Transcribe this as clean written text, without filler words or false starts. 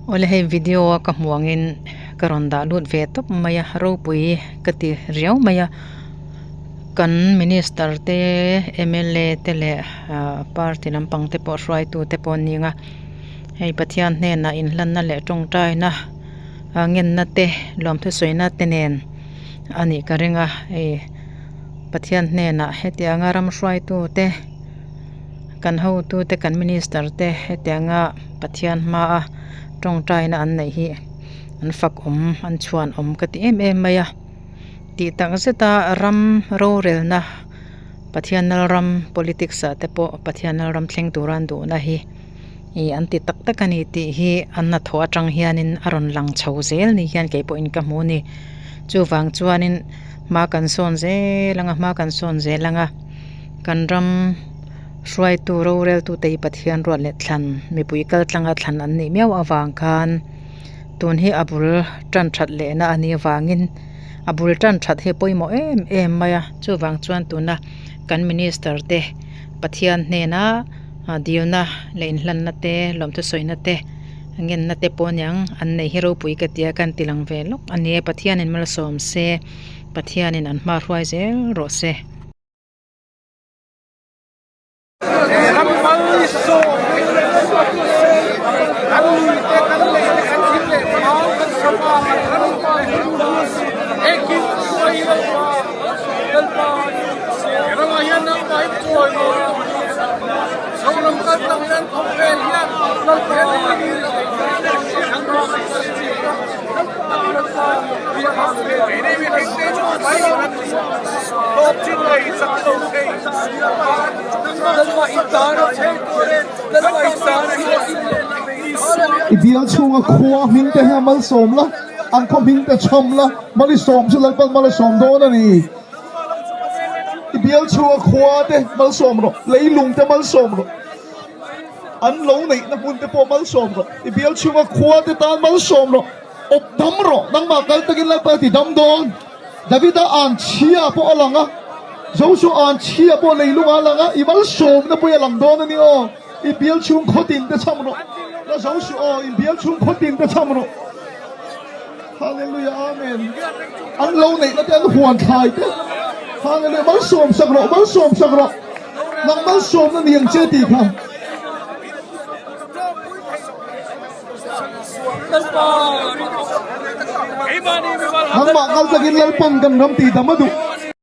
Awle hei video a ka hmuh angin ka rawn dah lut ve tawp mai a ropui ka ti riau mai a kan minister te mla te leh ah party lampang te pawh hruaitu te pawh an ni ang a hei Pathian hnenah inhlanna leh tawngtaina ah ngenna te lawmthu sawina te nen a nih ka ring a hei Pathian hnenah hetianga ram hruaitu te kan hotu te kan minister te hetianga Pathian hmaa tawngtaina an neih hi an fak awm an chhuan awm ka ti em em mai a tih tak zeta ram rorelna Pathian ram politics ah te pawh Pathian ram thleng tura an duhna hi ih an ti tak tak a ni tih hi an hnathawh atang hianin a rawn lang chho zel ni hian kei pawhin ka hmu a ni chuvang chuanin hma kan sawn zel ang a hma kan sawn zel ang a kan ram hruaitu roreltu te hi Pathian ruat leh thlan mipui kal tlanga thlan an nih miau avang khan tun hi a bul tan that lehna a nih avangin a bul tan that hi a pawimawh em em mai a chuvang chuan tuna kan minister te Pathian hnena dilna leh inhlanna te lawmthu sawina te ngenna te pawh aniang an nei hi ropui ka tia kan ti lang ve lawk a ni a Pathianin malsawm se Pathianin an hma hruai zel rawh se. I bial chhunga khua hming te hian malsawm la, an khaw hming te chhawm la, malsawm chu Lalpan malsawm dawn a ni. I bial chhunga khua te malsawm rawh, leilung te malsawm rawh, an lo neihna hmun te pawh malsawm rawh, i bial chhunga khua te tan malsawm rawh, awp dam rawh, nangmah kal takin Lalpa ti dam dawn. Davida an chhia pawh a lang a, Joshua an chhia pawh leilungah a lang a, i malsawmna pawh i a lang dawn a ni aw, i bial chhung khawtin te chham rawh, la Joshua aw, i bial chhung khawtin te chham rawh. Hallelujah Amen. An lo neihna te an huan thlai te. Hallelujah malsawm sak rawh malsawm sak rawh. Nang malsawmna ni ang che tih kha. Nangmah kal takin Lalpan kan ram tih dam a duh.